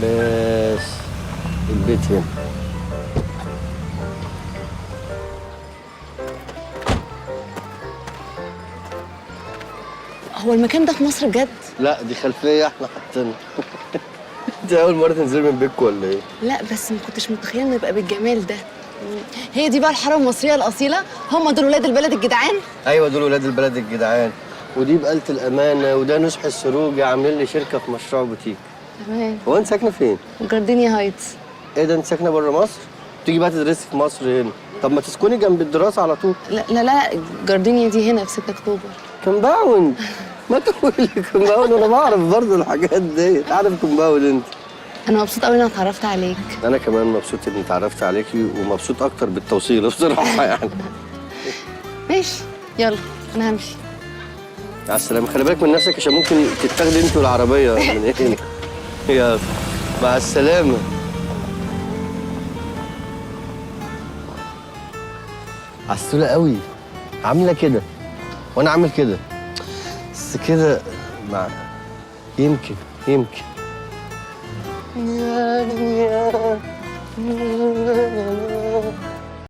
بس البيت هنا. هو المكان ده في مصر بجد؟ لا دي خلفية احنا حاطينها. انت اول مرة تنزلي من بيتكم ولا ايه؟ لا بس ما كنتش متخيله انه يبقى بالجمال ده. هي دي بقى الحارة المصرية الاصيلة، هم دول ولاد البلد الجدعان. ايوه دول ولاد البلد الجدعان، ودي بقالة الامانة، وده نصح السروج عاملين لي شركة في مشروع بوتيك. تمام. هو انت ساكنة فين؟ جاردينيا هايتس. ايه ده انت ساكنة بره مصر؟ تيجي بقى تدرسي في مصر هنا؟ طب ما تسكني جنب الدراسة على طول. لا لا لا، جاردينيا دي هنا في 6 اكتوبر. compound. ما تقولي compound، انا بعرف برضه الحاجات دي. عارف compound انت. انا مبسوطة قوي ان انا اتعرفت عليك. انا كمان مبسوط اني اتعرفت عليكي، ومبسوط اكتر بالتوصيل بصراحة يعني. ماشي يلا انا همشي. مع السلامة. خلي بالك من نفسك عشان ممكن تتاخدي انت والعربية من هنا. يلا مع السلامة. عسوله قوي، عامله كده وانا عامل كده، بس كده مع يمكن يمكن.